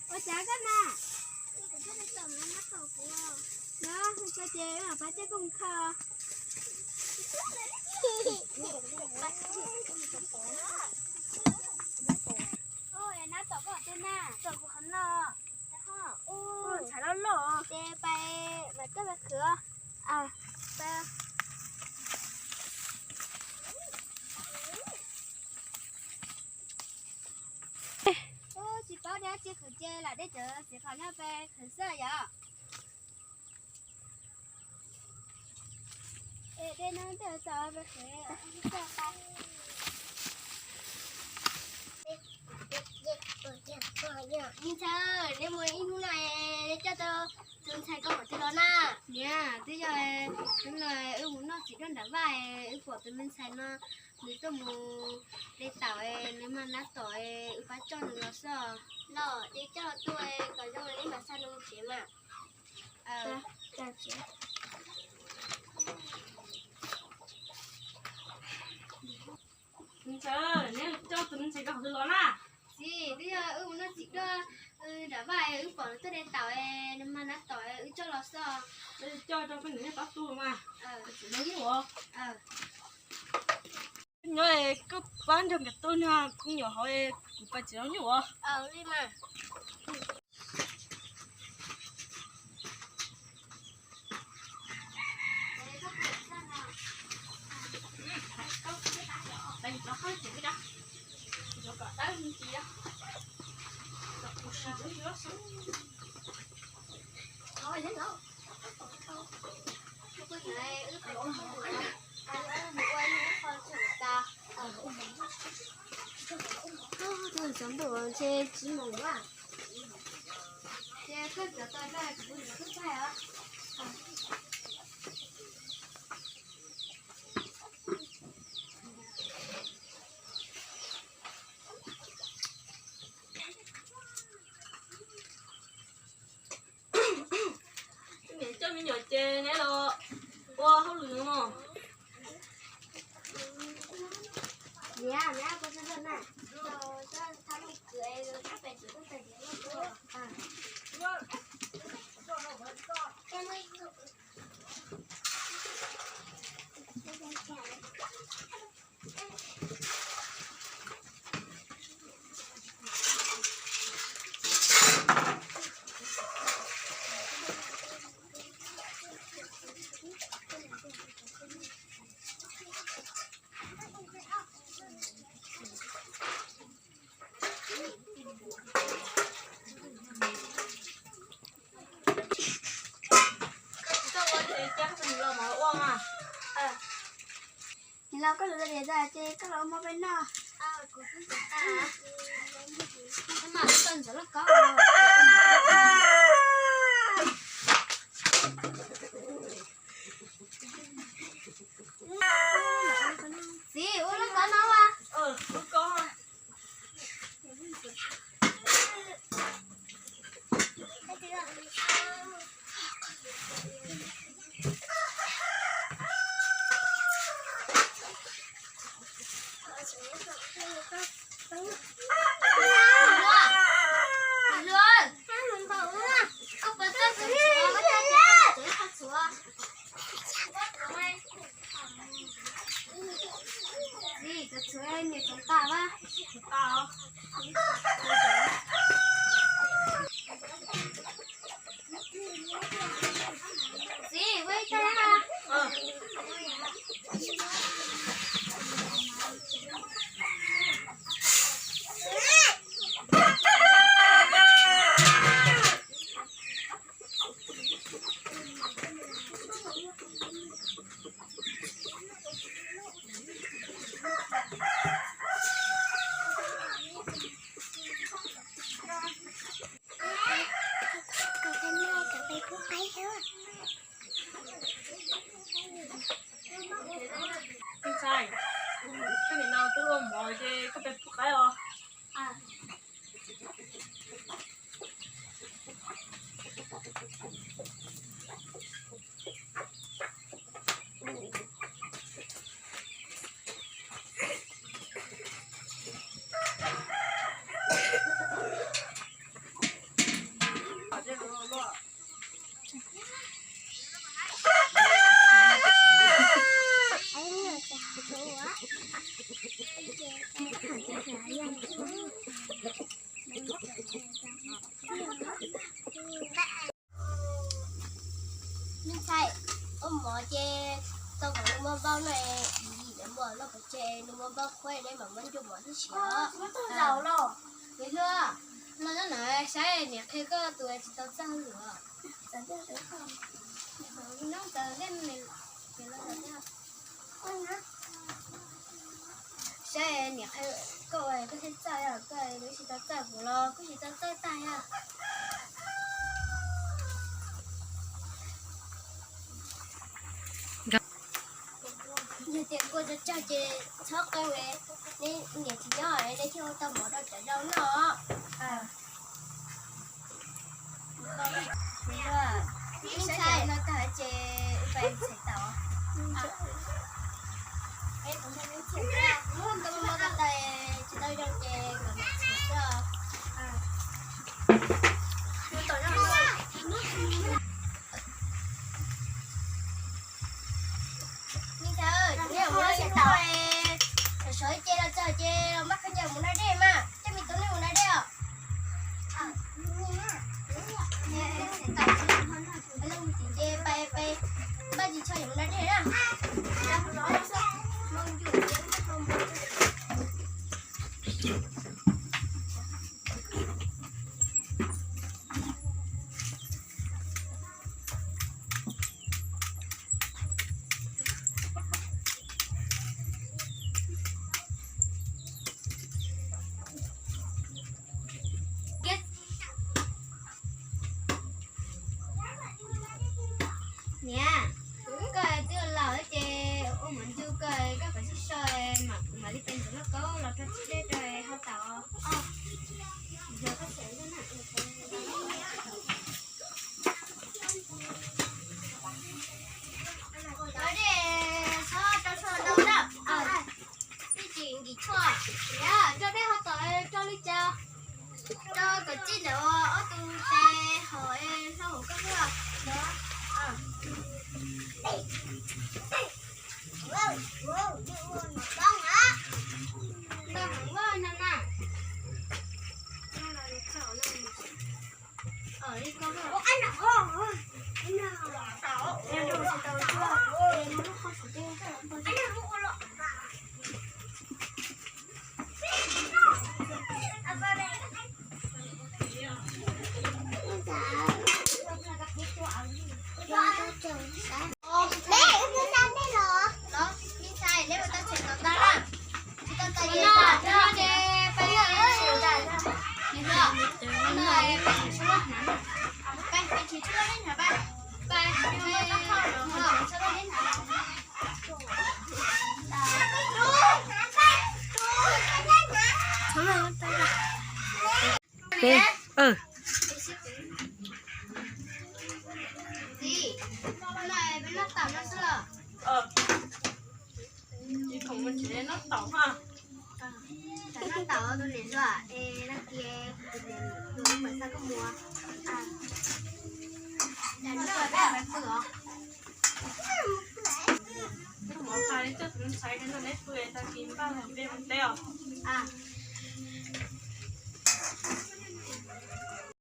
Ua cas koj na? No, hu tso ces pab coj koj mus kho. Nab tom koj tej na, tom kuv qhov no. Ntxhais loj loj ces pais mam coj pais khwv. Tsis paub dab tsi khwv ces lam dej cawv txiv qhov no pais khwv xwb yom. Es dej no tej tau pais khwv. Me ntxhais, neb mus ib hnub no neb coj tau tus ntxhais ko pem twg los na? Niam, twb yog hnub no wb mus noj txiv duaj nram vaj, wb pom tus me ntxhais no nws tuaj mus de taum, nws mag nab tom, wb pab coj nws los xwb. Los ces coj los tuaj kom zoo li mam xa nws mus tsev mas. Ntxhais, neb coj tus me ntxhais ko qhov twg los na? Txiv, twb yog wb mus noj txiv duaj nram vaj, wb pom nws tuaj de taum, nws mag nab tom, wb coj los xwb. Coj rau koj niam neb pab tu mas. Txiv no nyuaj. Nyob koj pab nrog nkawd tu no, kuv nyuam hauv kuv pais txiv no nyuaj. Niam coj me nyuam ces neb los ua hauj lwm no. Los koj lus tias ces koj los ua mov peb noj. Kuv twb ntxuav tag. Koj mam koj ntxuav loj koj. Txiv, ua loj koj no a. Txiv, cov txhuv niam txov tas mas. Txiv, ua ib tag. Me ntxhais, ua mov ces tau kom nws muaj npaum no, yim yim nws muaj loj pov tseg, nws muaj npaum qhuav neb mam muab ncuav mov thiab siav. Li luaj, los nyob no saib niam qhia koj tus tsis tau txawj lawm. Saib niam qhia koj ua koj thiaj txawj, koj tsis tau txawj kuv los koj tsis tau txawj tag. Yog tias kua tsawg tsawg ces txhob qee, neb niam tsis nyob nej thiaj ua tau mov rau cov zoo noj. Ib ntxhais no tag ces pais txhais tau. Ntau ntau tsis tau zoo ces kom mam txhais xwb. Me ntxhais, nej mus lawm tsis tau, sawv sawv ces los txog ces los npaj khaub ncaws mus da dej mas, coj me tub nej mus da dej os. Ces pais pais npaj tsis tshua yuav mus da dej na. Niam, koj twb laus ces ua mov ncu koj, koj kom sib so, mam li pais ntxuav lauj kaub los rau txiv dej rau hau tau. Cov dej txhob rau tshuaj ntau na, ib tsis nkim tshuaj. Cov dej hau tau rau li cas? Rau kom txij ntawm ob tug tes hauv hlau hauv koj hnub. Peb, Ntxhais, neb pw tag kis npaj peb mus teb os.